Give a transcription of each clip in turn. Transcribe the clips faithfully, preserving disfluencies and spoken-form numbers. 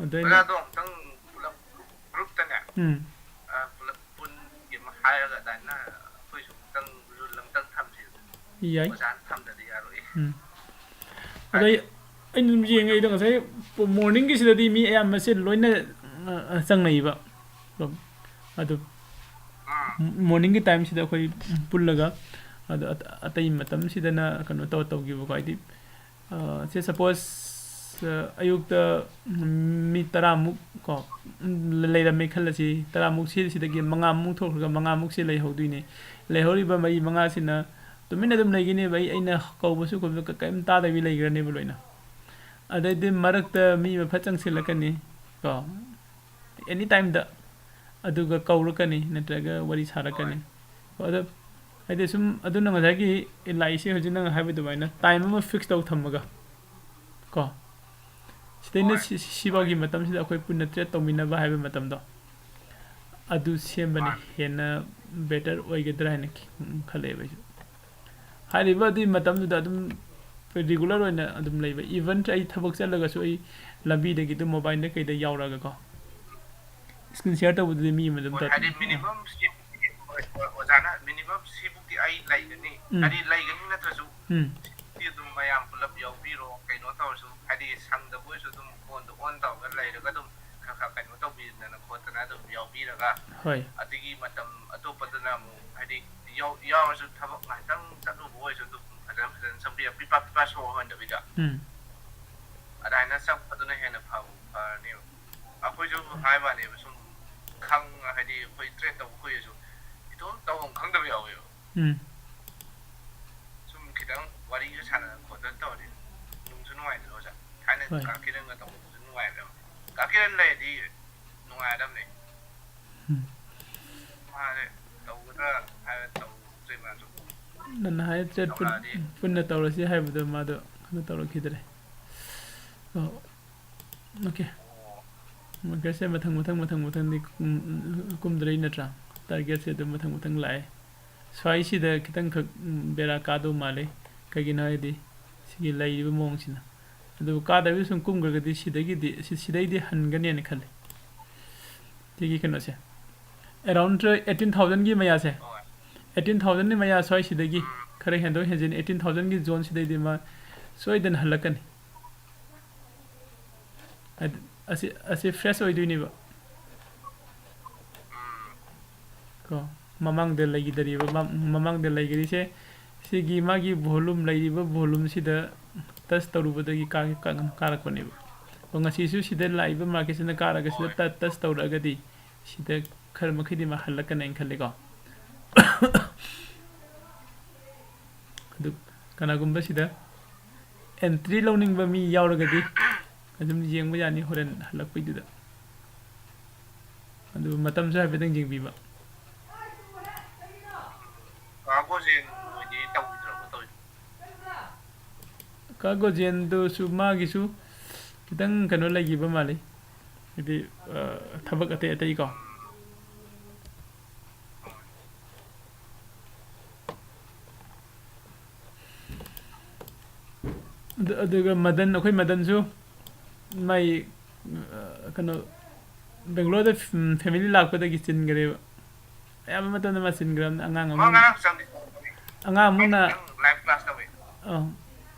ꯑꯗꯩ ꯑꯣꯖꯥꯗꯣ ꯑꯃꯨꯛꯇꯪ ꯄꯨꯂꯞ ꯒ꯭ꯔꯨꯞꯇꯅꯦ, ꯎꯝ ꯑ, ꯄꯨꯂꯞ ꯄꯨꯟꯒꯤ ꯑꯃ ꯍꯥꯏꯔꯒ ꯑꯗꯨꯃꯥꯏꯅ ꯑꯩꯈꯣꯏꯁꯨ ꯑꯃꯨꯛꯇꯪ ꯔꯨꯜ ꯑꯃꯇꯪ ꯊꯝꯁꯤ꯫ ꯌꯥꯏ꯫ ꯑꯣꯖꯥꯅ ꯊꯝꯗꯗꯤ ꯌꯥꯔꯣꯏ꯫ ꯎꯝ ꯑꯗꯩ ꯑꯩꯅ ꯑꯗꯨꯝ ꯌꯦꯡꯉꯦ ꯑꯩꯗꯣ ꯉꯁꯥꯏ ꯃꯣꯔꯅꯤꯡꯒꯤꯁꯤꯗꯗꯤ ꯃꯤ ꯑꯌꯥꯝꯕꯁꯦ ꯂꯣꯏꯅ ꯑ, ꯆꯪꯅꯩꯕ꯫ ꯑꯗꯨꯝ ꯑꯗꯨ ꯎꯝ ꯃꯣꯔꯅꯤꯡꯒꯤ ꯇꯥꯏꯝꯁꯤꯗ ꯑꯩꯈꯣꯏ ꯄꯨꯜꯂꯒ ꯑꯗꯣ ꯑꯇ- ꯑꯇꯩ ꯃꯇꯝꯁꯤꯗꯅ ꯀꯩꯅꯣ ꯇꯧꯔ ꯇꯧꯈꯤꯕꯀꯣ꯫ ꯍꯥꯏꯗꯤ ꯁꯦ ꯁꯄꯣꯁ ꯑꯌꯨꯛꯇ ꯃꯤ ꯇꯔꯥꯃꯨꯛ ꯀꯣ ꯂꯩꯔꯝꯃꯦ ꯈꯜꯂꯁꯤ꯫ ꯇꯔꯥꯃꯨꯛꯁꯤ ꯁꯤꯗꯒꯤ ꯃꯉꯥꯃꯨꯛ ꯊꯣꯛꯈ꯭ꯔꯒ ꯃꯉꯥꯃꯨꯛꯁꯤ ꯂꯩꯍꯧꯗꯣꯏꯅꯦ꯫ ꯂꯩꯍꯧꯔꯤꯕ ꯃꯔꯤ ꯃꯉꯥꯁꯤꯅ ꯇꯨꯃꯤꯟꯅ ꯑꯗꯨꯝ ꯂꯩꯒꯅꯦꯕ꯫ ꯑꯩ ꯑꯩꯅ ꯀꯧꯕꯁꯨ ꯈꯣꯠꯄꯁꯨ ꯀ- ꯀꯔꯤꯝ ꯇꯥꯗꯕꯤ ꯂꯩꯈ꯭ꯔꯅꯦꯕ ꯂꯣꯏꯅ꯫ ꯑꯗꯩꯗꯤ ꯃꯔꯛꯇ ꯃꯤ ꯑꯃ ꯐꯠ ꯆꯪꯁꯤꯜꯂꯛꯀꯅꯤ ꯀꯣ, ꯑꯦꯅꯤ ꯇꯥꯏꯝꯗ꯫ ꯑꯗꯨꯒ ꯀꯧꯔꯛꯀꯅꯤ ꯅꯠꯇ꯭ꯔꯒ ꯋꯥꯔꯤ ꯁꯥꯔꯛꯀꯅꯤ꯫ ꯑꯗꯣ ꯍꯥꯏꯗꯤ ꯁꯨꯝ ꯑꯗꯨꯅ ꯉꯁꯥꯏꯒꯤ ꯂꯥꯛꯏꯁꯦ ꯍꯧꯖꯤꯛ ꯅꯪ ꯍꯥꯏꯕ ꯑꯗꯨꯃꯥꯏꯅ ꯇꯥꯏꯝ ꯑꯃ ꯐꯤꯛꯁ ꯇꯧ ꯊꯝꯃꯒ ꯀꯣ, ꯁꯤꯗꯩꯅ ꯍꯣꯏ꯫ ꯁꯤ- ꯁꯤꯐꯥꯎꯒꯤ ꯃꯇꯝꯁꯤꯗ ꯑꯩꯈꯣꯏ ꯄꯨꯟꯅ ꯇ꯭ꯔꯦꯠ ꯇꯧꯃꯤꯟꯅꯕ ꯍꯥꯏꯕ ꯃꯇꯝꯗꯣ, ꯑꯗꯨ ꯁꯦꯝꯕꯅ ꯃꯥꯅꯤ꯫ ꯍꯦꯟꯅ ꯕꯦꯇꯔ ꯑꯣꯏꯒꯗ꯭ꯔꯥ ꯍꯥꯏꯅ ꯈꯜꯂꯦꯕ ꯑꯩꯁꯨ꯫ ꯍꯥꯏꯔꯤꯕ ꯑꯗꯨꯒꯤ ꯃꯇꯝꯗꯨꯗ ꯑꯗꯨꯝ ꯔꯤꯒꯨꯂꯔ ꯑꯣꯏꯅ ꯑꯗꯨꯝ ꯂꯩꯕ꯫ ꯏꯚꯟ ꯑꯩ ꯊꯕꯛ ꯆꯠꯂꯒꯁꯨ ꯑꯩ ꯂꯝꯕꯤꯗꯒꯤ ꯑꯗꯨꯝ ꯃꯣꯕꯥꯏꯜꯗ ꯀꯩꯗ ꯌꯥꯎꯔꯒꯀꯣ, ꯁ꯭ꯀ꯭ꯔꯤꯟ ꯁꯤꯌꯥꯔ ꯇꯧꯕꯗꯨꯗꯤ ꯃꯤ ꯑꯃ ꯑꯗꯨꯝ ꯍꯣꯏ, ꯇꯧ- ꯍꯥꯏꯗꯤ ꯃꯤꯅꯤꯃꯝ ꯁꯤꯕꯨꯛꯇꯤ, ꯍꯣꯏ, ꯍꯣꯏ, ꯑꯣꯖꯥꯅ ꯃꯤꯅꯤꯃꯝ ꯁꯤꯕꯨꯛꯇꯤ ꯑꯩ ꯂꯩꯒꯅꯤ꯫ ꯎꯝ꯫ ꯍꯥꯏꯗꯤ ꯂꯩꯒꯅꯤ ꯅꯠꯇ꯭ꯔꯁꯨ ꯎꯝ꯫ ꯁꯤ ꯑꯗꯨꯝ ꯃꯌꯥꯝ ꯄꯨꯂꯞ ꯌꯥꯎꯕꯤꯔꯣ, ꯀꯩꯅꯣ ꯇꯧꯔꯁꯨ, ꯍꯥꯏꯗꯤ ꯁꯪꯗꯕ ꯑꯣꯏꯔꯁꯨ ꯑꯗꯨꯝ ꯐꯣꯟꯗꯣ ꯑꯣꯟ ꯇꯧꯔꯒ ꯂꯩꯔꯒ ꯑꯗꯨꯝ ꯈꯔ ꯈꯔ ꯀꯩꯅꯣ ꯇꯧꯕꯤꯗꯅ ꯈꯣꯠꯇꯅ ꯑꯗꯨꯝ ꯌꯥꯎꯕꯤꯔꯒ, ꯍꯣꯏ꯫ ꯑꯗꯨꯒꯤ ꯃꯇꯝ ꯑꯇꯣꯞꯄꯗꯅ ꯑꯃꯨꯛ ꯍꯥꯏꯗꯤ ꯌꯥꯎ-, ꯌꯥꯎꯔꯁꯨ ꯊꯕꯛ ꯉꯥꯏꯍꯥꯛꯇꯪ ꯆꯠꯂꯨꯕ ꯑꯣꯏꯔꯁꯨ ꯑꯗꯨꯝ ꯐꯖꯅ ꯐꯖꯅ ꯆꯪꯕꯤꯔ ꯄꯤꯄꯥ ꯄꯤꯄꯥ ꯁꯣꯔ ꯍꯣꯟꯗꯕꯤꯗ ꯎꯝ꯫ ꯑꯗꯨꯃꯥꯏꯅ ꯆꯪꯕꯗꯨꯅ ꯍꯦꯟꯅ ꯐꯕ ꯐꯔꯅꯦꯕ꯫ ꯑꯩꯈꯣꯏꯁꯨ ꯍꯥꯏꯕ ꯋꯥꯅꯦꯕ ꯁꯨꯝ ꯈꯪ-, ꯍꯥꯏꯗꯤ ꯑꯩꯈꯣꯏ ꯇ꯭ꯔꯦꯠ ꯇꯧꯕ ꯀꯨꯏꯔꯁꯨ ꯏꯇꯣꯝ ꯇꯧꯐꯝ ꯈꯪꯗꯕ ꯌꯥꯎꯋꯦꯕ꯫ ꯎꯝ꯫ ꯁꯨꯝ ꯈꯤꯇꯪ ꯋꯥꯔꯤꯁꯨ ꯁꯥꯟꯅꯗꯅ ꯈꯣꯠꯇꯅ ꯇꯧꯔꯗꯤ ꯅꯨꯡꯁꯨ ꯅꯨꯡꯉꯥꯏꯗꯅ ꯑꯣꯖꯥ꯫ ꯊꯥꯏꯅ ꯍꯣꯏ꯫ ꯀꯥ ꯀꯤꯔꯟꯒ ꯇꯧꯕꯗꯨꯁꯨ ꯅꯨꯡꯉꯥꯏꯕꯅꯦꯕ꯫ ꯀꯥ ꯀꯤꯔꯟ ꯂꯩꯔꯗꯤ ꯅꯨꯡꯉꯥꯏꯔꯗꯕꯅꯦ꯫ ꯎꯝ꯫ ꯃꯥꯁꯦ ꯇꯧꯒꯗ꯭ꯔꯥ ꯍꯥꯏꯔ ꯇꯧꯗ꯭ꯔꯦ ꯃꯥꯁꯨ꯫ ꯅꯪꯅ ꯍꯥꯏꯔꯦ ꯇ꯭ꯔꯦꯠ ꯄꯨꯟ- ꯇꯧꯔꯛꯑꯗꯤ ꯄꯨꯟꯅ ꯇꯧꯔꯁꯤ ꯍꯥꯏꯕꯗꯣ ꯃꯥꯗꯣ ꯀꯩꯅꯣ ꯇꯧꯔꯛꯈꯤꯗ꯭ꯔꯦ꯫ ꯑꯣ, ꯑꯣꯀꯦ꯫ ꯑꯣ, ꯃꯥꯔꯀꯦꯠꯁꯦ ꯃꯊꯪ ꯃꯊꯪ ꯃꯊꯪ ꯃꯊꯪꯗꯤ ꯀꯨꯝ-, ꯀꯨꯝꯗ꯭ꯔꯩ ꯅꯠꯇ꯭ꯔꯥ? ꯇꯥꯔꯒꯦꯠꯁꯦ ꯑꯗꯨꯝ ꯃꯊꯪ ꯃꯊꯪ ꯂꯥꯛꯑꯦ꯫ ꯁ꯭ꯋꯥꯏꯁꯤꯗ ꯈꯤꯇꯪꯈꯛ, ꯎꯝ, ꯕꯦꯔꯥ ꯀꯥꯗꯧ ꯃꯥꯜꯂꯤ꯫ ꯀꯩꯒꯤꯅꯣ ꯍꯥꯏꯗꯤ ꯁꯤꯒꯤ ꯂꯩꯔꯤꯕ ꯃꯑꯣꯡꯁꯤꯅ꯫ ꯑꯗꯨ ꯀꯥꯗꯕꯤ ꯁꯨꯝ ꯀꯨꯝꯈ꯭ꯔꯒꯗꯤ ꯁꯤꯗꯒꯤꯗꯤ, ꯁꯤ-, ꯁꯤꯗꯩꯗꯤ ꯍꯟꯒꯅꯦꯅ ꯈꯜꯂꯤ꯫ ꯁꯤꯒꯤ ꯀꯩꯅꯣꯁꯦ, around eighteen thousand ꯒꯤ ꯃꯌꯥꯁꯦ, eighteen thousand ꯒꯤ ꯃꯌꯥ ꯁ꯭ꯋꯥꯏꯁꯤꯗꯒꯤ ꯈꯔ ꯍꯦꯟꯗꯣꯛ ꯍꯦꯟꯖꯤꯟ eighteen thousand ꯒꯤ zone ꯁꯤꯗꯩꯗꯤ ꯃꯥ ꯁꯣꯏꯗꯅ ꯍꯜꯂꯛꯀꯅꯤ꯫ ꯍꯥꯏꯗꯤ ꯑꯁꯤ, ꯑꯁꯤ fresh ꯑꯣꯏꯗꯣꯏꯅꯦꯕ꯫ ꯀꯣ, ꯃꯃꯥꯡꯗ ꯂꯩꯈꯤꯗꯔꯤꯕ, ꯃ-, ꯃꯃꯥꯡꯗ ꯂꯩꯈꯤꯔꯤꯁꯦ, ꯁꯤꯒꯤ ꯃꯥꯒꯤ volume, ꯂꯩꯔꯤꯕ volume ꯁꯤꯗ touch ꯇꯧꯔꯨꯕꯗꯒꯤ ꯀꯥ-, ꯀꯥ-, ꯀꯥꯔꯛꯄꯅꯦꯕ꯫ ꯑꯗꯣ ꯉꯁꯤꯁꯨ ꯁꯤꯗ ꯂꯥꯛꯏꯕ market ꯁꯤꯅ ꯀꯥꯔꯒ ꯁꯤꯗ ꯍꯣꯏ꯫ ꯇ-, touch ꯇꯧꯔꯛꯑꯒꯗꯤ ꯁꯤꯗ ꯈꯔ ꯃꯈꯩꯗꯤ ꯃꯥ ꯍꯜꯂꯛꯀꯅꯤ ꯍꯥꯏꯅ ꯈꯜꯂꯤꯀꯣ꯫ ꯑꯗꯨ ꯀꯅꯥꯒꯨꯝꯕ ꯁꯤꯗ entry ꯂꯧꯅꯤꯡꯕ ꯃꯤ ꯌꯥꯎꯔꯒꯗꯤ ꯑꯗꯨꯝ ꯌꯦꯡꯕ ꯌꯥꯅꯤ ꯍꯣꯔꯦꯟ ꯍꯜꯂꯛꯄꯩꯗꯨꯗ꯫ ꯑꯗꯨ ꯃꯇꯝꯁꯨ ꯍꯥꯏꯐꯦꯠꯇꯪ ꯌꯦꯡꯕꯤꯕ꯫ ꯀꯥ ꯒꯣꯖꯦꯟ ꯍꯣꯏꯗꯤ ꯇꯧꯕꯤꯗ꯭ꯔꯕꯣ ꯇꯧꯔꯤꯗꯣ? ꯀꯥ ꯒꯣꯖꯦꯟꯗꯨꯁꯨ ꯃꯥꯒꯤꯁꯨ ꯈꯤꯇꯪ ꯀꯩꯅꯣ ꯂꯩꯈꯤꯕ ꯃꯥꯜꯂꯤ, ꯍꯥꯏꯗꯤ, ꯑ, ꯊꯕꯛ ꯑꯇꯩ ꯑꯇꯩ ꯀꯣ꯫ ꯑꯗꯨ-, ꯑꯗꯨꯒ ꯃꯗꯟ, ꯑꯩꯈꯣꯏ ꯃꯗꯟꯁꯨ ꯃꯥꯏ, ꯑ, ꯀꯩꯅꯣ, ꯕꯦꯡꯒ꯭ꯂꯣꯔꯗ ꯐ-, family ꯂꯥꯛꯄꯗꯒꯤ ꯆꯤꯟꯈ꯭ꯔꯦꯕ꯫ ꯑꯌꯥꯝꯕ ꯃꯇꯝꯗ ꯃꯥ ꯆꯤꯟꯈ꯭ꯔꯕꯅꯤ꯫ ꯑꯉꯥꯡ ꯃꯥ ꯑꯃꯨꯛ, ꯉꯔꯥꯡ ꯆꯪꯗꯤ ꯆꯪꯉꯛꯄꯅꯤ꯫ ꯑꯉꯥꯡ ꯑꯃꯨꯛꯅ-, ꯈꯤꯇꯪ live class ꯇꯧꯋꯦ꯫ ꯑ,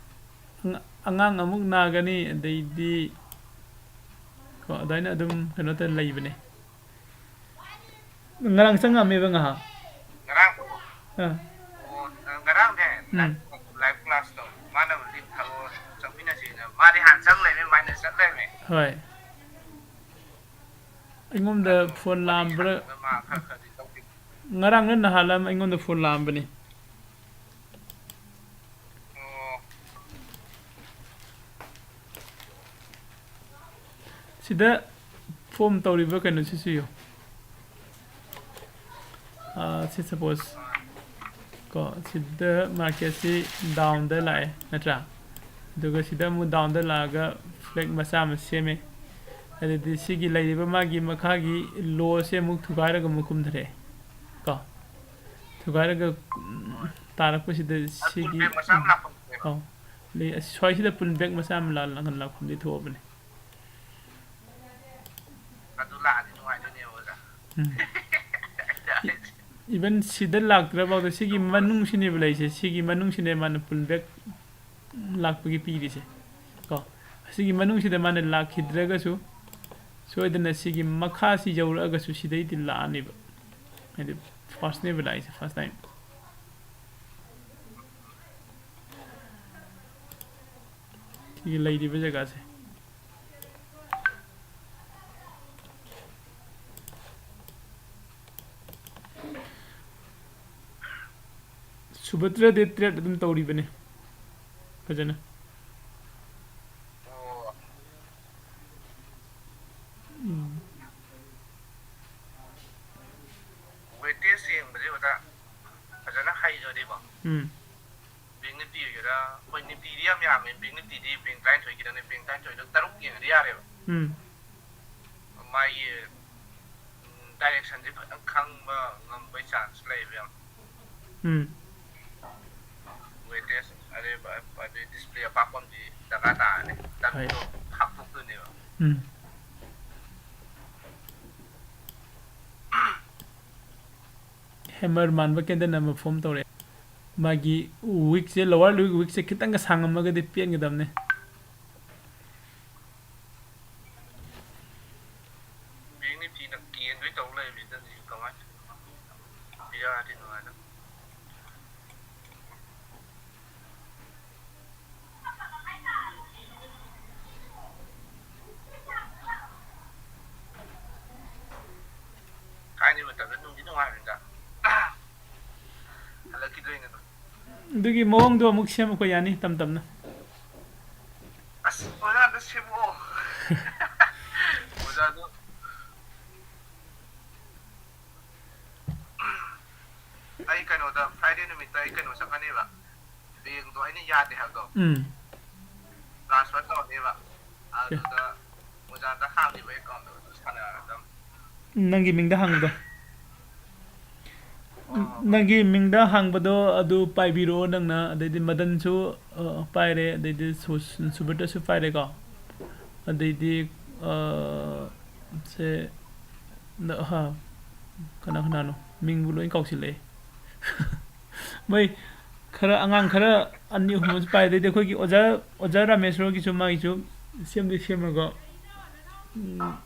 ꯑꯉ-, ꯑꯉꯥꯡ ꯑꯃꯨꯛ ꯅꯥꯒꯅꯤ, ꯑꯗꯩꯗꯤ ꯀꯣ, ꯑꯗꯨꯃꯥꯏꯅ ꯑꯗꯨꯝ ꯀꯩꯅꯣ ꯇꯧꯔ ꯂꯩꯕꯅꯦ꯫ ꯉꯔꯥꯡ ꯆꯪꯉꯝꯃꯦꯕ ꯉꯥꯏꯍꯥꯛ꯫ ꯉꯔꯥꯡ? ꯑꯥ꯫ ꯑꯣ, ꯉꯔꯥꯡꯅꯦ, ꯎꯝ꯫ Live, live class ꯇꯣ, ꯃꯥꯅꯕꯨꯗꯤ ꯊꯥꯔꯛꯑꯣ, ꯆꯪꯃꯤꯟꯅꯁꯦꯅ, ꯃꯥꯗꯤ ꯍꯥꯟꯅ ꯆꯪ ꯂꯩꯔꯝꯃꯦ, minus ꯆꯠ ꯂꯩꯔꯝꯃꯦ꯫ ꯍꯣꯏ꯫ ꯑꯩꯉꯣꯟꯗ ꯑꯗꯣ phone ꯋꯥꯔꯤ ꯂꯥꯛꯑꯝꯕ꯭ꯔꯥ? ꯁꯥꯟꯅꯕꯗ ꯃꯥ ꯈꯔ ꯈꯔꯗꯤ ꯂꯧꯈꯤꯕꯅꯤ꯫ ꯉꯔꯥꯡꯂ ꯅꯍꯥꯟꯂ ꯑꯃ ꯑꯩꯉꯣꯟꯗ phone ꯂꯥꯛꯑꯝꯕꯅꯤ꯫ ꯑꯣ꯫ ꯁꯤꯗ form ꯇꯧꯔꯤꯕ ꯀꯩꯅꯣꯁꯤꯁꯨ ꯌꯦꯡꯉꯨ꯫ ꯑꯥ, ꯁꯤ suppose ꯀꯣ, ꯁꯤꯗ market ꯁꯤ down ꯗ ꯂꯥꯛꯑꯦ, ꯅꯠꯇ꯭ꯔꯥ? ꯑꯗꯨꯒ ꯁꯤꯗ ꯑꯃꯨꯛ down ꯗ ꯂꯥꯛꯑꯒ flag ꯃꯆꯥ ꯑꯃ ꯁꯦꯝꯃꯦ꯫ ꯑꯗꯨꯗꯤ ꯁꯤꯒꯤ ꯂꯩꯔꯤꯕ ꯃꯥꯒꯤ ꯃꯈꯥꯒꯤ low ꯁꯦ ꯑꯃꯨꯛ ꯊꯨꯒꯥꯏꯔꯒ ꯑꯃꯨꯛ ꯀꯨꯝꯊꯔꯛꯑꯦ ꯀꯣ꯫ ꯊꯨꯒꯥꯏꯔꯒ, ꯎꯝ, ꯇꯥꯔꯛꯄꯁꯤꯗ ꯁꯤꯒꯤ, ꯐ꯭ꯂꯦꯛ ꯃꯆꯥ ꯑꯃ ꯂꯥꯛꯄꯅꯦꯕ꯫ ꯑꯧ, ꯂꯩ꯫ ꯑꯁ, ꯁ꯭ꯋꯥꯏꯁꯤꯗ ꯄꯨꯜ ꯕꯦꯛ ꯃꯆꯥ ꯑꯃ ꯂꯥꯛ-, ꯂꯥꯛꯐꯝꯗꯤ ꯊꯣꯛꯑꯕꯅꯦ꯫ ꯑꯗꯨ ꯂꯥꯛꯑꯗꯤ ꯅꯨꯡꯉꯥꯏꯗꯣꯏꯅꯦꯕ, ꯑꯣꯖꯥ꯫ ꯎꯝ꯫ Even ꯁꯤꯗ ꯂꯥꯛꯇ꯭ꯔꯐꯥꯎꯗ ꯁꯤꯒꯤ ꯃꯅꯨꯡꯁꯤꯅꯦꯕ ꯂꯩꯔꯤꯁꯦ, ꯁꯤꯒꯤ ꯃꯅꯨꯡꯁꯤꯅꯦ ꯃꯥꯅ ꯄꯨꯜ ꯕꯦꯛ ꯂꯥꯛꯄꯒꯤ ꯄꯤꯔꯤꯁꯦ ꯀꯣ꯫ ꯑꯁꯤꯒꯤ ꯃꯅꯨꯡꯁꯤꯗ ꯃꯥꯅ ꯂꯥꯛꯈꯤꯗ꯭ꯔꯒꯁꯨ ꯁꯣꯏꯗꯅ ꯁꯤꯒꯤ ꯃꯈꯥꯁꯤ ꯌꯧꯔꯛꯑꯒꯁꯨ ꯁꯤꯗꯩꯗꯤ ꯂꯥꯛꯑꯅꯦꯕ꯫ ꯍꯥꯏꯗꯤ first ꯅꯦꯕ ꯂꯥꯛꯏꯁꯦ, first time꯫ ꯁꯤꯒꯤ ꯂꯩꯔꯤꯕ ꯖꯒꯥꯁꯦ꯫ ꯁꯨꯕꯇ꯭ꯔ ꯗꯦ ꯇꯔꯦꯠ ꯑꯗꯨꯝ ꯇꯧꯔꯤꯕꯅꯦ ꯐꯖꯅ꯫ ꯑꯣ꯫ ꯎꯝ꯫ Weightage ꯌꯦꯡꯕꯁꯦ ꯑꯣꯖꯥ ꯐꯖꯅ ꯍꯩꯔꯗꯤꯀꯣ꯫ ꯎꯝ꯫ Bank Nifty ꯑꯣꯏꯒꯦꯔꯥ, ꯑꯩꯈꯣꯏ Nifty ꯗꯤ ꯌꯥꯝ ꯌꯥꯝꯃꯦ, Bank Nifty ꯗꯤ bank ꯇꯔꯥꯅꯤꯊꯣꯏꯒꯤꯗꯅꯦ, bank ꯇꯔꯥꯅꯤꯊꯣꯏꯗꯣ ꯇꯔꯨꯛ ꯌꯦꯡꯉꯗꯤ ꯌꯥꯔꯦꯕ꯫ ꯎꯝ꯫ ꯃꯥꯒꯤ, ꯎꯝ, direction ꯁꯦ ꯐꯖꯅ ꯈꯪꯕ ꯉꯝꯕꯩ chance ꯂꯩꯌꯦꯕ ꯌꯥꯝ꯫ ꯎꯝ꯫ Weightage ꯑꯗꯩ ꯑꯗꯨꯒꯤ display ꯑꯄꯥꯛꯄ ꯑꯃꯗꯤ ꯗꯔꯀꯥꯔ ꯇꯥꯔꯅꯤ꯫ ꯍꯣꯏ꯫ ꯇꯔꯨꯛꯇꯣ ꯍꯥꯞꯇꯣꯛꯇꯣꯏꯅꯦꯕ꯫ ꯎꯝ꯫ Hammer ꯃꯥꯟꯕ candle ꯑꯃ form ꯇꯧꯔꯛꯑꯦ꯫ ꯃꯥꯒꯤ wick ꯁꯦ, lower wick ꯁꯦ ꯈꯤꯇꯪꯒ ꯁꯥꯡꯉꯝꯃꯒꯗꯤ ꯄꯦꯟꯒꯗꯕꯅꯦ꯫ Bank Nifty ꯅ ꯀꯦꯟꯗꯣꯏ ꯇꯧ ꯂꯩꯕꯁꯤꯗꯗꯤ ꯀꯃꯥꯏꯅ ꯄꯤꯔꯛꯑꯗꯤ ꯅꯨꯡꯉꯥꯏꯗꯧ꯫ ꯊꯥꯏꯅꯒꯤ ꯃꯇꯝꯗ ꯅꯨꯡꯗꯤ ꯅꯨꯡꯉꯥꯏꯕꯅꯤꯗ꯫ ꯍꯜꯂꯛꯈꯤꯗ꯭ꯔꯦꯅꯦ ꯑꯗꯣ꯫ ꯑꯗꯨꯒꯤ ꯃꯑꯣꯡꯗꯣ ꯑꯃꯨꯛ ꯁꯦꯝꯃꯛꯄ ꯌꯥꯅꯤ ꯇꯞ ꯇꯞꯅ꯫ ꯑꯁ, ꯑꯣꯖꯥ ꯑꯝꯇ ꯁꯦꯝꯃꯛꯑꯣ꯫ ꯑꯣꯖꯥꯗꯣ ꯑꯩ ꯀꯩꯅꯣꯗ, Friday ꯅꯨꯃꯤꯠꯇ ꯑꯩ ꯀꯩꯅꯣ ꯆꯠꯀꯅꯦꯕ꯫ Bank ꯇꯣ ꯑꯩꯅ ꯌꯥꯗꯦ ꯍꯥꯏꯕꯗꯣ꯫ ꯎꯝ꯫ Transfer ꯇꯧꯔꯅꯦꯕ꯫ ꯑꯗꯨꯗ ꯑꯣꯖꯥꯗ ꯍꯥꯡꯉꯤꯕ account ꯇꯣ ꯑꯗꯨ ꯁꯥꯟꯅꯔꯗꯝ꯫ ꯅꯪꯒꯤ ꯃꯤꯡꯗ ꯍꯥꯡꯕꯗꯣ꯫ ꯅꯪꯒꯤ ꯃꯤꯡꯗ ꯍꯥꯡꯕꯗꯣ ꯑꯗꯨ ꯄꯥꯏꯕꯤꯔꯣ ꯅꯪꯅ, ꯑꯗꯩꯗꯤ ꯃꯗꯟꯁꯨ, ꯑ, ꯄꯥꯏꯔꯦ, ꯑꯗꯩꯗꯤ ꯁꯨ-, ꯁꯨꯕ꯭ꯔꯇꯁꯨ ꯄꯥꯏꯔꯦꯀꯣ, ꯑꯗꯩꯗꯤ, ꯑ, ꯁꯦ, ꯅ-, ꯍꯥ, ꯀꯅꯥ ꯀꯅꯥꯅꯣ? ꯃꯤꯡꯕꯨ ꯂꯣꯏ ꯀꯥꯎꯁꯤꯜꯂꯛꯑꯦ꯫ ꯃꯣꯏ ꯈꯔ, ꯑꯉꯥꯡ ꯈꯔ ꯑꯅꯤ ꯑꯍꯨꯝ ꯑꯃꯁꯨ ꯄꯥꯏ, ꯑꯗꯩꯗꯤ ꯑꯩꯈꯣꯏꯒꯤ ꯑꯣꯖꯥ, ꯑꯣꯖꯥ ꯔꯥꯃꯦꯁꯣꯔꯒꯤꯁꯨ, ꯃꯥꯒꯤꯁꯨ ꯁꯦꯝꯗꯤ ꯁꯦꯝꯃꯒ, ꯎꯝ,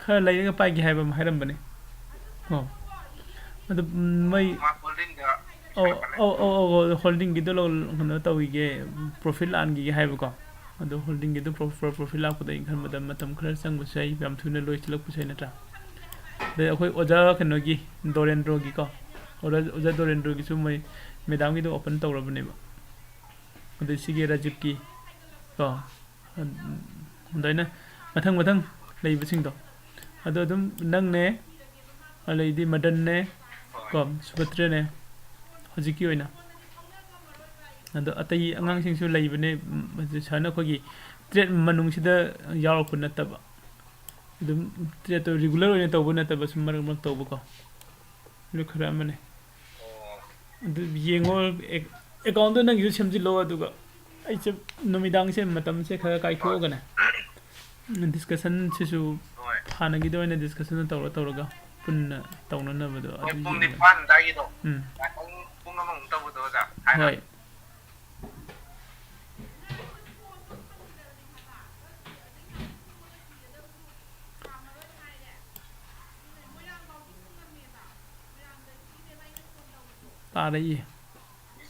ꯈꯔ ꯂꯩꯔꯒ ꯄꯥꯏꯒꯦ ꯍꯥꯏꯕ ꯑꯃ ꯍꯥꯏꯔꯝꯕꯅꯦ꯫ ꯑꯣ꯫ ꯑꯗꯨ, ꯎꯝ, ꯃꯣꯏ ꯃꯥ ꯍꯣꯜꯗꯤꯡꯗ ꯑꯧ, ꯄꯩꯁꯥ ꯈꯔ ꯑꯧ, ꯑꯧ, ꯑꯧ, ꯑꯧ, ꯍꯣꯜꯗꯤꯡꯒꯤꯗꯣ ꯂꯧ-, ꯀꯩꯅꯣ ꯇꯧꯈꯤꯒꯦ, ꯄ꯭ꯔꯣꯐꯤꯠ ꯂꯥꯛꯍꯟꯈꯤꯒꯦ ꯍꯥꯏꯕꯀꯣ꯫ ꯑꯗꯣ ꯍꯣꯜꯗꯤꯡꯒꯤꯗꯣ ꯄ꯭ꯔꯣ-, ꯄ꯭ꯔꯣ-, ꯄ꯭ꯔꯣꯐꯤꯠ ꯂꯥꯛꯄꯗ ꯑꯩ ꯈꯔ ꯃꯇꯝ, ꯃꯇꯝ ꯈꯔ ꯆꯪꯕꯁꯨ ꯌꯥꯏ, ꯌꯥꯝ ꯊꯨꯅ ꯂꯣꯏꯁꯤꯜꯂꯛꯄꯁꯨ ꯌꯥꯏ, ꯅꯠꯇ꯭ꯔꯥ? ꯑꯗꯩ ꯑꯩꯈꯣꯏ ꯑꯣꯖꯥ ꯀꯩꯅꯣꯒꯤ, ꯗꯣꯔꯦꯟꯗ꯭ꯔꯣꯒꯤꯀꯣ, ꯑꯣꯖꯥ, ꯑꯣꯖꯥ ꯗꯣꯔꯦꯟꯗ꯭ꯔꯣꯒꯤꯁꯨ ꯃꯣꯏ ꯃꯦꯗꯥꯝꯒꯤꯗꯣ ꯑꯣꯄꯟ ꯇꯧꯔꯕꯅꯦꯕ꯫ ꯑꯗꯩ ꯁꯤꯒꯤ ꯔꯥꯖꯤꯕꯀꯤ ꯀꯣ, ꯑꯗꯨꯃꯥꯏꯅ ꯃꯊꯪ ꯃꯊꯪ ꯂꯩꯕꯁꯤꯡꯗꯣ꯫ ꯑꯗꯣ ꯑꯗꯨꯝ ꯅꯪꯅꯦ, ꯑꯗꯩꯗꯤ ꯃꯗꯟꯅꯦ, ꯀꯣ, ꯁꯨꯚꯗ꯭ꯔꯅꯦ, ꯍꯧꯖꯤꯛꯀꯤ ꯑꯣꯏꯅ꯫ ꯑꯗꯣ ꯑꯇꯩ ꯑꯉꯥꯡꯁꯤꯡꯁꯨ ꯂꯩꯕꯅꯦ, ꯎꯝ, ꯁꯨꯃꯥꯏꯅ ꯑꯩꯈꯣꯏꯒꯤ ꯇ꯭ꯔꯦꯠ ꯃꯅꯨꯡꯁꯤꯗ ꯌꯥꯎꯔꯛꯄ ꯅꯠꯇꯕ꯫ ꯑꯗꯨꯝ ꯇ꯭ꯔꯦꯠꯇꯣ ꯔꯤꯒꯨꯂꯔ ꯑꯣꯏꯅ ꯇꯧꯕ ꯅꯠꯇꯕ, ꯁꯨꯝ ꯃꯔꯛ ꯃꯔꯛ ꯇꯧꯕꯀꯣ꯫ ꯑꯗꯨ ꯈꯔ ꯑꯃꯅꯦ꯫ ꯑꯗꯨ ꯌꯦꯡꯉꯣ, ꯑꯦ-, ꯑꯦꯀꯥꯎꯟꯗꯣ ꯅꯪꯒꯤꯁꯨ ꯁꯦꯝꯖꯤꯜꯂꯣ, ꯑꯗꯨꯒ ꯑꯩꯁꯦ ꯅꯨꯃꯤꯗꯥꯡꯁꯦ ꯃꯇꯝꯁꯦ ꯈꯔ ꯀꯥꯏꯊꯣꯛꯑꯒꯅꯦ, ꯗꯤꯁꯀꯁꯟꯁꯤꯁꯨ ꯍꯣꯏ꯫ ꯍꯥꯟꯅꯒꯤꯗ ꯑꯣꯏꯅ ꯗꯤꯁꯀꯁꯟ ꯇꯧꯔ ꯇꯧꯔꯒ ꯄꯨꯟꯅ ꯇꯧꯅꯅꯕꯗꯣ ꯍꯣꯏ, ꯑꯗꯨ ꯄꯨꯡ ꯌꯦꯡꯒꯦ꯫ ꯅꯤꯄꯥꯟ ꯑꯗꯥꯏꯒꯤꯗꯣ꯫ ꯎꯝ꯫ ꯉꯥꯛꯇꯪ ꯄꯨꯡ ꯑꯃꯃꯨꯛ ꯇꯧꯕꯗꯣ, ꯑꯣꯖꯥ, ꯍꯥꯏꯔꯣ꯫ ꯍꯣꯏ꯫ ꯇꯥꯔꯛꯏ꯫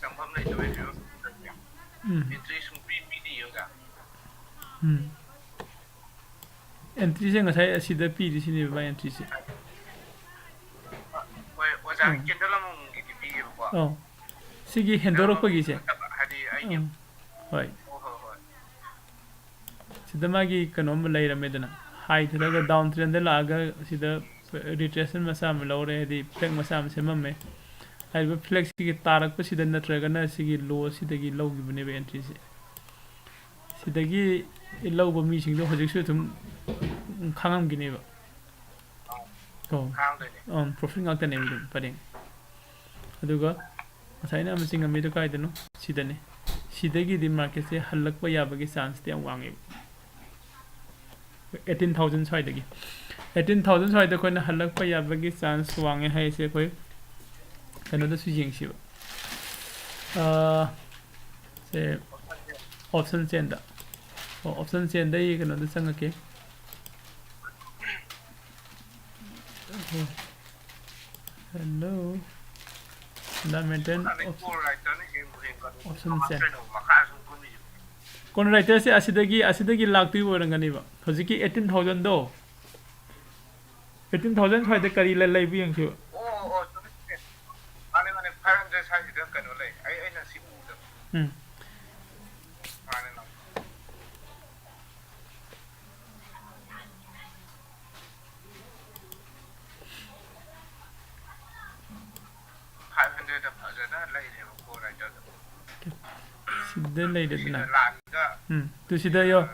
ꯆꯪꯐꯝ ꯂꯩꯇꯕꯩ ꯐꯤꯕꯝ꯫ ꯎꯝ꯫ ꯑꯦꯟꯇ꯭ꯔꯤ ꯁꯨꯡꯄꯤ ꯄꯤꯗꯤꯌꯦ, ꯑꯣꯖꯥ꯫ ꯎꯝ꯫ ꯑꯦꯟꯇ꯭ꯔꯤꯁꯦ ꯉꯁꯥꯏ ꯑꯁꯤꯗ ꯄꯤꯔꯤꯁꯤꯅꯦꯕ, ꯃꯥꯏ ꯑꯦꯟꯇ꯭ꯔꯤꯁꯦ꯫ ꯍꯣꯏ, ꯑꯣꯖꯥ, ꯎꯝ꯫ ꯀꯦꯟꯗꯜ ꯑꯃꯃꯝꯒꯤꯗꯤ ꯄꯤꯌꯦꯕꯀꯣ꯫ ꯑꯧ꯫ ꯁꯤꯒꯤ ꯍꯦꯟꯗꯣꯔꯛꯄꯒꯤꯁꯦ꯫ ꯅꯠꯇꯕ, ꯍꯥꯏꯗꯤ ꯑꯩꯒꯤ ꯎꯝ꯫ ꯍꯣꯏ꯫ ꯍꯣꯏ, ꯍꯣꯏ, ꯍꯣꯏ꯫ ꯁꯤꯗ ꯃꯥꯒꯤ ꯀꯩꯅꯣꯝ ꯂꯩꯔꯝꯃꯦꯗꯅ, ꯍꯥꯏꯊꯔꯒ ꯗꯥꯎꯟ ꯇ꯭ꯔꯦꯟꯗ ꯂꯥꯛꯑꯒ ꯁꯤꯗ ꯔꯤꯇ꯭ꯔꯦꯁꯃꯦꯟ ꯃꯆꯥ ꯑꯃ ꯂꯧꯔꯦ, ꯍꯥꯏꯗꯤ ꯐ꯭ꯂꯦꯛ ꯃꯆꯥ ꯑꯃ ꯁꯦꯝꯃꯝꯃꯦ꯫ ꯍꯥꯏꯔꯤꯕ ꯐ꯭ꯂꯦꯛꯁꯤꯒꯤ ꯇꯥꯔꯛꯄꯁꯤꯗ ꯅꯠꯇ꯭ꯔꯒꯅ ꯁꯤꯒꯤ ꯂꯣ ꯁꯤꯗꯒꯤ ꯂꯧꯈꯤꯕꯅꯦꯕ ꯑꯦꯟꯇ꯭ꯔꯤꯁꯦ꯫ ꯁꯤꯗꯒꯤ ꯂꯧꯕ ꯃꯤꯁꯤꯡꯗꯣ ꯍꯧꯖꯤꯛꯁꯨ ꯑꯗꯨꯝ ꯈꯪꯉꯝꯈꯤꯅꯦꯕ꯫ ꯑꯣ꯫ ꯈꯥꯡꯗꯣꯏꯅꯦ꯫ ꯑꯪ, profit ꯉꯥꯛꯇꯅꯦꯕ ꯑꯗꯨꯝ ꯄꯔꯦꯡ꯫ ꯑꯗꯨꯒ ꯉꯁꯥꯏꯅ ꯑꯃ ꯆꯤꯡꯉꯝꯃꯤꯗꯣ ꯀꯥꯏꯗꯅꯣ? ꯁꯤꯗꯅꯦ꯫ ꯁꯤꯗꯒꯤꯗꯤ marketꯁꯦ ꯍꯜꯂꯛꯄ ꯌꯥꯕꯒꯤ chanceꯇꯤ ꯌꯥꯝ ꯋꯥꯡꯉꯦꯕ꯫ Eighteen thousand ꯁ꯭ꯋꯥꯏꯗꯒꯤ꯫ Eighteen thousand ꯁ꯭ꯋꯥꯏꯗ ꯑꯩꯈꯣꯏꯅ ꯍꯜꯂꯛꯄ ꯌꯥꯕꯒꯤ chance ꯋꯥꯡꯉꯦ ꯍꯥꯏꯁꯦ ꯑꯩꯈꯣꯏ ꯀꯩꯅꯣꯗꯁꯨ ꯌꯦꯡꯁꯤꯕ꯫ ꯑꯥ, ꯁꯦ option chainꯗ꯫ ꯑꯣ, option chainꯗ ꯑꯩ ꯀꯩꯅꯣꯗ ꯆꯪꯉꯛꯀꯦ꯫ Hello꯫ Fundamental option chain꯫ Cone writerꯁꯦ ꯑꯁꯤꯗꯒꯤ, ꯑꯁꯤꯗꯒꯤ ꯂꯥꯛꯇꯣꯏꯕ ꯑꯣꯏꯔꯝꯒꯅꯤꯕ꯫ ꯍꯧꯖꯤꯛꯀꯤ eighteen thousandꯗꯣ, eighteen thousand ꯁ꯭ꯋꯥꯏꯗ ꯀꯔꯤ ꯂꯩ-, ꯂꯩꯕ ꯌꯦꯡꯁꯤꯕ꯫ ꯑꯣ, ꯑꯣ, ꯑꯣ, ꯆꯨꯝꯃꯤ, ꯆꯨꯝꯃꯤ꯫ ꯃꯥꯅꯦ, ꯃꯥꯅꯦ, five hundred ꯁ꯭ꯋꯥꯏꯁꯤꯗ ꯀꯩꯅꯣ ꯂꯩ꯫ ꯑꯩ, ꯑꯩꯅ ꯁꯤ ꯎꯗꯕ꯫ ꯎꯝ꯫ ꯃꯥꯅꯦ, ꯃꯥꯅꯦ꯫ Five hundredꯇ ꯐꯖꯅ ꯂꯩꯔꯦꯕ cone writerꯗꯣ꯫ ꯁꯤꯗ ꯂꯩꯔꯦꯗꯅ꯫ ꯁꯤꯗ ꯂꯥꯛꯑꯒ ꯎꯝ, ꯇꯨ ꯁꯤꯗ ꯌꯣ-,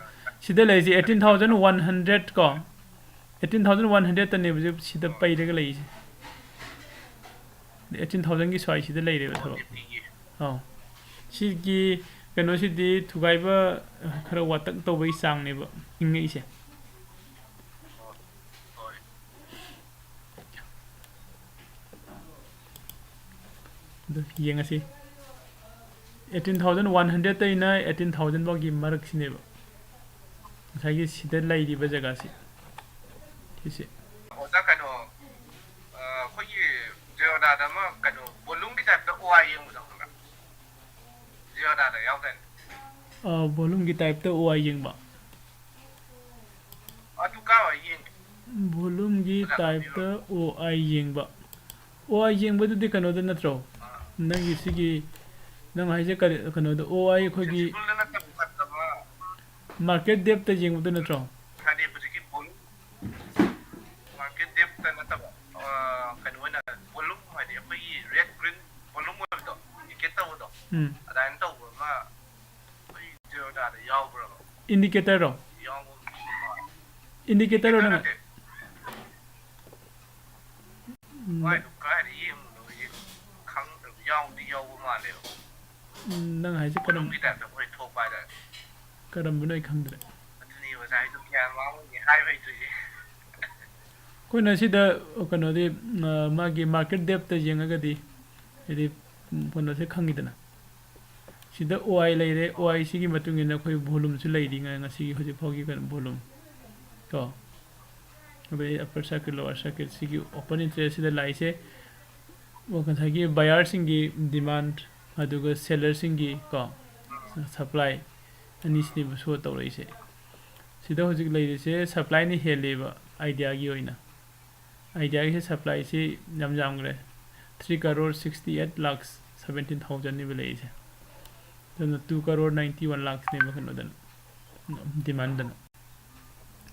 ꯁꯤꯗ ꯂꯩꯔꯤꯁꯦ eighteen thousand one hundred ꯀꯣ꯫ Eighteen thousand one hundredꯇꯅꯦꯕ ꯁꯤꯗ ꯄꯩꯔꯒ ꯂꯩꯔꯤꯁꯦ꯫ Eighteen thousandꯒꯤ ꯁ꯭ꯋꯥꯏꯁꯤꯗ ꯂꯩꯔꯦꯕ ꯊꯕꯛ꯫ ꯑꯧ꯫ ꯁꯤꯒꯤ ꯀꯩꯅꯣꯁꯤꯗꯤ ꯊꯨꯒꯥꯏꯕ ꯈꯔ ꯋꯥꯇꯛ ꯇꯧꯕꯒꯤ ꯆꯥꯡꯅꯦꯕ ꯏꯪꯉꯛꯏꯁꯦ꯫ ꯑꯗꯨ ꯌꯦꯡꯉꯁꯤ꯫ Eighteen thousand one hundredꯇꯩꯅ eighteen thousand ꯐꯥꯎꯒꯤ ꯃꯔꯛꯁꯤꯅꯦꯕ꯫ ꯉꯁꯥꯏꯒꯤ ꯁꯤꯗ ꯂꯩꯔꯤꯕ ꯖꯒꯥꯁꯤ꯫ ꯁꯤꯁꯦ꯫ ꯑꯣꯖꯥ, ꯀꯩꯅꯣ, ꯑ, ꯑꯩꯈꯣꯏꯒꯤ ꯖꯤꯔꯣꯗꯥꯗ ꯑꯃ ꯀꯩꯅꯣ volumeꯒꯤ typeꯇ ꯑꯣ ꯑꯥꯏ ꯌꯦꯡꯕꯗꯣ ꯈꯪꯕ꯭ꯔꯥ? ꯖꯤꯔꯣꯗꯥꯗ ꯌꯥꯎꯗꯥꯏꯅꯦ? ꯑ, volumeꯒꯤ typeꯇ ꯑꯣ ꯑꯥꯏ ꯌꯦꯡꯕ꯫ ꯑꯗꯨ ꯀꯥꯏꯋꯥꯏ ꯌꯦꯡꯒꯦ? Volumeꯒꯤ ꯑꯣꯖꯥ, typeꯇ ꯑꯣ ꯑꯥꯏ ꯌꯦꯡꯕ꯫ ꯑꯣ ꯑꯥꯏ ꯌꯦꯡꯕꯗꯨꯗꯤ ꯀꯩꯅꯣꯗ ꯅꯠꯇ꯭ꯔꯣ? ꯑꯥ꯫ ꯅꯪꯒꯤ ꯁꯤꯒꯤ, ꯅꯪ ꯍꯥꯏꯁꯦ ꯀꯔꯤ, ꯀꯩꯅꯣꯗ, ꯑꯣ ꯑꯥꯏ ꯑꯩꯈꯣꯏꯒꯤ principleꯗ ꯅꯠꯇꯕ, ꯅꯠꯇꯕ꯫ Market depthꯇ ꯌꯦꯡꯕꯗꯨ ꯅꯠꯇ꯭ꯔꯣ? ꯍꯥꯏꯗꯤ ꯍꯧꯖꯤꯛꯀꯤ volume, market depthꯇ ꯅꯠꯇꯕ, ꯑꯥ, ꯀꯩꯅꯣ ꯑꯣꯏꯅ volume ꯍꯥꯏꯗꯤ ꯑꯩꯈꯣꯏꯒꯤ red green volume ꯑꯣꯏꯕꯗꯣ, indicate ꯇꯧꯕꯗꯣ, ꯎꯝ꯫ ꯑꯗꯨꯃꯥꯏꯅ ꯇꯧꯕ ꯑꯃ ꯑꯩꯈꯣꯏ ꯖꯤꯔꯣꯗꯥꯗ ꯌꯥꯎꯕ꯭ꯔꯕ? Indicatorꯔꯣ? ꯌꯥꯎꯕ꯫ Indicatorꯔꯣ ꯅꯪ? Indicator ꯅꯠꯇꯦ꯫ ꯃꯥꯏꯗꯣ ꯀꯥꯏꯗ ꯌꯦꯡꯕꯅꯣ ꯑꯩꯁꯦ ꯈꯪꯗ꯭ꯔꯕ, ꯌꯥꯎꯗꯤ ꯌꯥꯎꯕ ꯃꯥꯜꯂꯦꯕ꯫ ꯎꯝ, ꯅꯪ ꯍꯥꯏꯁꯦ ꯀꯔꯝ ꯃꯅꯨꯡꯒꯤ ꯇꯥꯏꯞꯇ ꯑꯩꯈꯣꯏ ꯊꯣꯛꯄ ꯍꯥꯏꯇꯥꯔꯦ꯫ ꯀꯔꯝꯕꯅꯣ ꯑꯩ ꯈꯪꯗ꯭ꯔꯦ꯫ ꯑꯗꯨꯅꯤ ꯑꯣꯖꯥ, ꯑꯩꯗꯣ ꯒ꯭ꯌꯥꯟ ꯃꯥꯡꯕꯒꯤ ꯍꯥꯏꯕ ꯍꯩꯇ꯭ꯔꯤꯁꯦ꯫ ꯑꯩꯈꯣꯏꯅ ꯁꯤꯗ ꯀꯩꯅꯣꯗꯤ, ꯑ, ꯃꯥꯒꯤ market depthꯇ ꯌꯦꯡꯉꯒꯗꯤ ꯍꯥꯏꯗꯤ, ꯎꯝ, ꯀꯩꯅꯣꯁꯦ ꯈꯪꯉꯤꯗꯅ꯫ ꯁꯤꯗ ꯑꯣ ꯑꯥꯏ ꯂꯩꯔꯦ, ꯑꯣ ꯑꯥꯏ ꯁꯤꯒꯤ ꯃꯇꯨꯡ ꯏꯟꯅ ꯑꯩꯈꯣꯏ volumeꯁꯨ ꯂꯩꯔꯤ ꯉ-, ꯉꯁꯤꯒꯤ ꯍꯧꯖꯤꯛ ꯐꯥꯎꯒꯤ ꯀꯩꯅꯣ volume ꯀꯣ꯫ ꯑꯗꯩ upper circuit, lower circuit ꯁꯤꯒꯤ open interest ꯁꯤꯗ ꯂꯥꯛꯏꯁꯦ, ꯑꯣ, ꯉꯁꯥꯏꯒꯤ buyerꯁꯤꯡꯒꯤ demand ꯑꯗꯨꯒ sellerꯁꯤꯡꯒꯤ ꯀꯣ supply ꯑꯅꯤꯁꯤꯅꯦꯕ show ꯇꯧꯔꯛꯏꯁꯦ꯫ ꯁꯤꯗ ꯍꯧꯖꯤꯛ ꯂꯩꯔꯤꯁꯦ supplyꯅ ꯍꯦꯜꯂꯦꯕ Ideaꯒꯤ ꯑꯣꯏꯅ꯫ Ideaꯒꯤ supplyꯁꯤ ꯌꯥꯝ ꯌꯥꯝꯈ꯭ꯔꯦ, three crore sixty eight lakhs seventeen thousandꯅꯦꯕ ꯂꯩꯔꯤꯁꯦ꯫ ꯑꯗꯨꯅ two crore ninety one lakhsꯅꯦꯕ ꯀꯩꯅꯣꯗꯅ, demandꯗꯅ꯫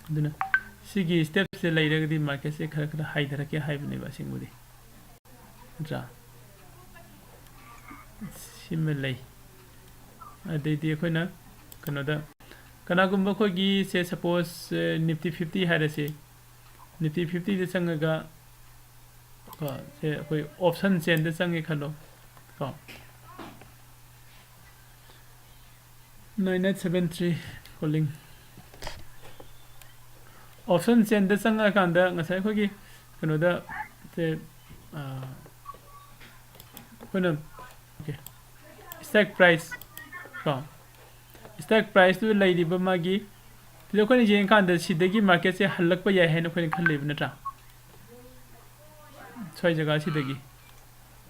ꯑꯗꯨꯅ ꯁꯤꯒꯤ stepꯁꯦ ꯂꯩꯔꯒꯗꯤ marketꯁꯦ ꯈꯔ ꯈꯔ ꯍꯥꯏꯊꯔꯛꯀꯦ ꯍꯥꯏꯕꯅꯦꯕ ꯑꯁꯦꯡꯕꯗꯤ, ꯅꯠꯇ꯭ꯔꯥ? ꯁꯤꯃ ꯂꯩ꯫ ꯑꯗꯩꯗꯤ ꯑꯩꯈꯣꯏꯅ ꯀꯩꯅꯣꯗ, ꯀꯅꯥꯒꯨꯝꯕ ꯑꯩꯈꯣꯏꯒꯤ ꯁꯦ, suppose, ꯑꯦ, Nifty fifty ꯍꯥꯏꯔꯁꯤ꯫ Nifty fiftyꯗ ꯆꯪꯉꯒ ꯀꯣ, ꯁꯦ ꯑꯩꯈꯣꯏ option chainꯗ ꯆꯪꯉꯦ ꯈꯜꯂꯣ ꯀꯣ꯫ Nine eight seven three calling꯫ Option chainꯗ ꯆꯪꯉꯀꯥꯟꯗ ꯉꯁꯥꯏ ꯑꯩꯈꯣꯏꯒꯤ ꯀꯩꯅꯣꯗ ꯁꯦ, ꯑ, ꯑꯩꯈꯣꯏꯅ, okay, stock price ꯀꯣ, stock priceꯇꯨ ꯂꯩꯔꯤꯕ ꯃꯥꯒꯤ, ꯁꯤꯗ ꯑꯩꯈꯣꯏꯅ ꯌꯦꯡꯉꯀꯥꯟꯗ ꯁꯤꯗꯒꯤ marketꯁꯦ ꯍꯜꯂꯛꯄ ꯌꯥꯏ ꯍꯥꯏꯅ ꯑꯩꯈꯣꯏꯅ ꯈꯜꯂꯤꯕ ꯅꯠꯇ꯭ꯔꯥ? ꯁ꯭ꯋꯥꯏ ꯖꯒꯥꯁꯤꯗꯒꯤ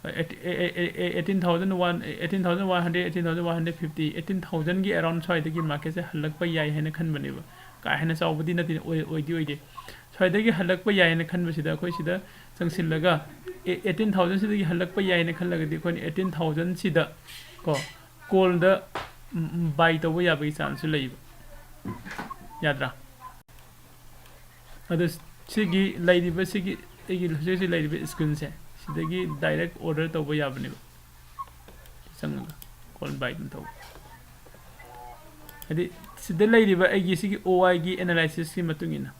eighteen thousand one, eighteen thousand one hundred, eighteen thousand one hundred fifty, eighteen thousandꯒꯤ around ꯁ꯭ꯋꯥꯏꯗꯒꯤ marketꯁꯦ ꯍꯜꯂꯛꯄ ꯌꯥꯏ ꯍꯥꯏꯅ ꯈꯟꯕꯅꯦꯕ꯫ ꯀꯥ ꯍꯦꯟꯅ ꯆꯥꯎꯕꯗꯤ ꯅꯠꯇꯦ, ꯑꯣꯏ-, ꯑꯣꯏꯗꯤ ꯑꯣꯏꯗꯦ꯫ ꯁ꯭ꯋꯥꯏꯗꯒꯤ ꯍꯜꯂꯛꯄ ꯌꯥꯏ ꯍꯥꯏꯅ ꯈꯟꯕꯁꯤꯗ ꯑꯩꯈꯣꯏ ꯁꯤꯗ ꯆꯪꯁꯤꯜꯂꯒ, ꯑꯦ, eighteen thousandꯁꯤꯗꯒꯤ ꯍꯜꯂꯛꯄ ꯌꯥꯏ ꯍꯥꯏꯅ ꯈꯜꯂꯒꯗꯤ ꯑꯩꯈꯣꯏꯅ eighteen thousandꯁꯤꯗ ꯀꯣ, callꯗ, ꯎꯝ, ꯎꯝ, buy ꯇꯧꯕ ꯌꯥꯕꯒꯤ chanceꯁꯨ ꯂꯩꯌꯦꯕ꯫ ꯌꯥꯗ꯭ꯔꯥ? ꯑꯗꯣ ꯁꯤꯒꯤ ꯂꯩꯔꯤꯕ, ꯁꯤꯒꯤ ꯑꯩꯒꯤ ꯍꯧꯖꯤꯛ ꯍꯧꯖꯤꯛ ꯂꯩꯔꯤꯕ screenꯁꯦ, ꯁꯤꯗꯒꯤ direct order ꯇꯧꯕ ꯌꯥꯕꯅꯦꯕ꯫ ꯆꯪꯉꯒ call buy ꯑꯗꯨꯝ ꯇꯧꯕ꯫ ꯍꯥꯏꯗꯤ ꯁꯤꯗ ꯂꯩꯔꯤꯕ ꯑꯩꯒꯤ ꯁꯤꯒꯤ ꯑꯣ ꯑꯥꯏꯒꯤ analysisꯀꯤ ꯃꯇꯨꯡ ꯏꯟꯅ꯫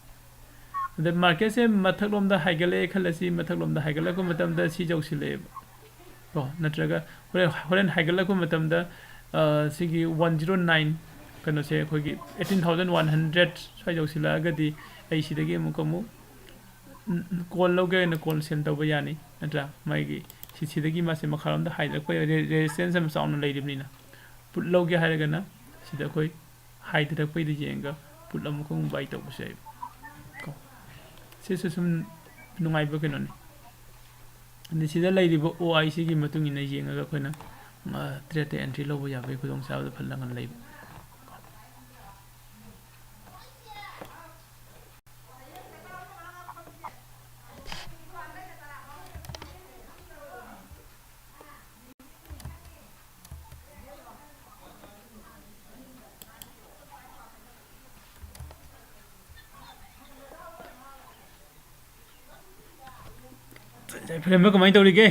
ꯑꯗ ꯃꯥꯔꯀꯦꯠꯁꯦ ꯃꯊꯛꯂꯣꯝꯗ ꯍꯥꯏꯒꯠꯂꯛꯑꯦ ꯈꯜꯂꯁꯤ, ꯃꯊꯛꯂꯣꯝꯗ ꯍꯥꯏꯒꯠꯂꯛꯄ ꯃꯇꯝꯗ ꯁꯤ ꯌꯧꯁꯤꯜꯂꯛꯑꯦꯕ ꯀꯣ, ꯅꯠꯇ꯭ꯔꯒ ꯍꯣꯔꯦꯟ, ꯍꯣꯔꯦꯟ ꯍꯥꯏꯒꯠꯂꯛꯄ ꯃꯇꯝꯗ, ꯑ, ꯁꯤꯒꯤ ꯋꯥꯟ ꯖꯤꯔꯣ ꯅꯥꯏꯟ ꯀꯩꯅꯣꯁꯦ, ꯑꯩꯈꯣꯏꯒꯤ ꯑꯩꯠꯇꯤꯟ ꯊꯥꯎꯖꯟ ꯋꯥꯟ ꯍꯟꯗ꯭ꯔꯦꯠ ꯁ꯭ꯋꯥꯏ ꯌꯧꯁꯤꯜꯂꯛꯑꯒꯗꯤ ꯑꯩ ꯁꯤꯗꯒꯤ ꯑꯃꯨꯛꯀ ꯑꯃꯨꯛ ꯀꯣꯜ ꯂꯧꯒꯦ ꯍꯥꯏꯅ ꯀꯣꯜ ꯁꯦꯟ ꯇꯧꯕ ꯌꯥꯅꯤ, ꯅꯠꯇ꯭ꯔꯥ? ꯃꯥꯒꯤ ꯁꯤ-, ꯁꯤꯗꯒꯤ ꯃꯥꯁꯦ ꯃꯈꯥꯔꯣꯝꯗ ꯍꯥꯏꯗꯔꯛꯄ ꯔꯦ-, ꯔꯦꯖꯤꯁꯇꯦꯟꯁ ꯌꯥꯝ ꯆꯥꯎꯅ ꯂꯩꯔꯤꯕꯅꯤꯅ꯫ ꯄꯨꯠ ꯂꯧꯒꯦ ꯍꯥꯏꯔꯒꯅ ꯁꯤꯗ ꯑꯩꯈꯣꯏ ꯍꯥꯏꯗꯔꯛꯄꯩꯗ ꯌꯦꯡꯉꯒ ꯄꯨꯠ ꯑꯃꯨꯛꯀ ꯑꯃꯨꯛ ꯕꯥꯏ ꯇꯧꯕꯁꯨ ꯌꯥꯏꯕ ꯀꯣ꯫ ꯁꯤꯁꯨ ꯁꯨꯝ ꯅꯨꯡꯉꯥꯏꯕ ꯀꯩꯅꯣꯅꯤ꯫ ꯑꯗꯩ ꯁꯤꯗ ꯂꯩꯔꯤꯕ ꯑꯣ ꯑꯥꯏ ꯁꯤꯒꯤ ꯃꯇꯨꯡ ꯏꯟꯅ ꯌꯦꯡꯉꯒ ꯑꯩꯈꯣꯏꯅ, ꯑ, ꯇ꯭ꯔꯦꯠꯇ ꯑꯦꯟꯇ꯭ꯔꯤ ꯂꯧꯕ ꯌꯥꯕꯒꯤ ꯈꯨꯗꯣꯡꯆꯥꯕꯗꯣ ꯐꯖꯅ ꯂꯩꯕ꯫ ꯌꯥꯏꯐꯔꯦꯝꯕ ꯀꯃꯥꯏꯅ ꯇꯧꯔꯤꯒꯦ?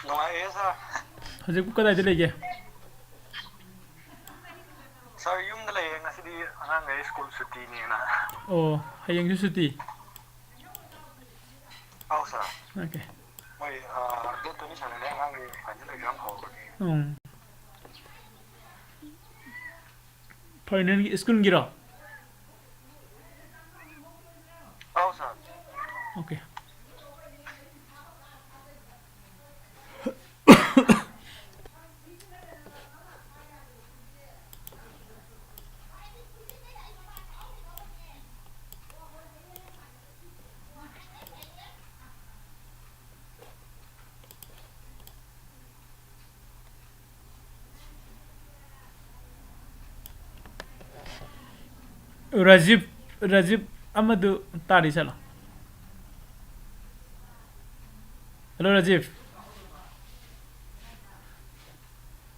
ꯅꯨꯡꯉꯥꯏꯔꯤꯌꯦ, ꯁꯥꯔ꯫ ꯍꯧꯖꯤꯛꯄꯨ ꯀꯗꯥꯏꯗ ꯂꯩꯒꯦ? ꯁꯥꯔ, ꯌꯨꯝꯗ ꯂꯩꯌꯦ꯫ ꯉꯁꯤꯗꯤ ꯑꯉꯥꯡꯈꯩ ꯁ꯭ꯀꯨꯜ ꯁꯨꯇꯤꯅꯦꯅ꯫ ꯑꯣ, ꯍꯌꯦꯡꯁꯨ ꯁꯨꯇꯤ? ꯑꯧ, ꯁꯥꯔ꯫ ꯑꯣꯀꯦ꯫ ꯃꯣꯏ, ꯑ, ꯗꯦꯠ ꯇ꯭ꯋꯦꯟꯇꯤ ꯁꯚꯦꯟꯗ ꯑꯉꯥꯡꯒꯤ ꯐꯥꯏꯅꯦꯜ ꯑꯦꯛꯖꯥꯝ ꯍꯧꯔꯅꯤ꯫ ꯎꯝ꯫ ꯐꯥꯏꯅꯦꯜꯒꯤ ꯁ꯭ꯀꯨꯜꯒꯤꯔꯣ? ꯑꯧ, ꯁꯥꯔ꯫ ꯑꯣꯀꯦ꯫ ꯔꯥꯖꯤꯞ, ꯔꯥꯖꯤꯞ ꯑꯃꯗꯨ ꯇꯥꯔꯤ ꯆꯠꯂꯣ꯫ Hello, Rajib.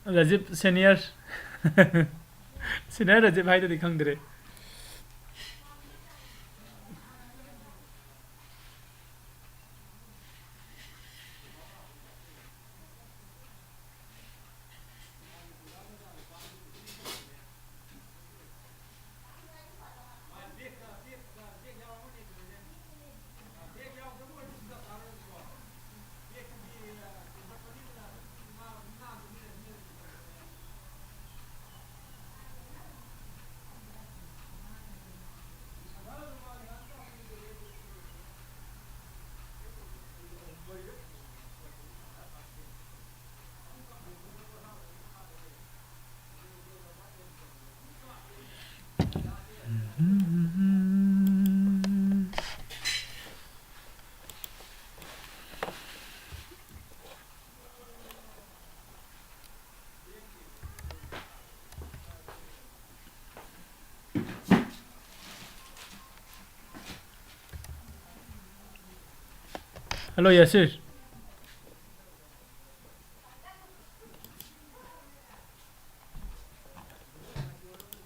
Rajib senior. Senior Rajib ꯍꯥꯏꯗꯨꯗꯤ ꯈꯪꯗ꯭ꯔꯦ꯫ ꯍꯜꯂꯣ ꯌꯥꯁꯤꯔ꯫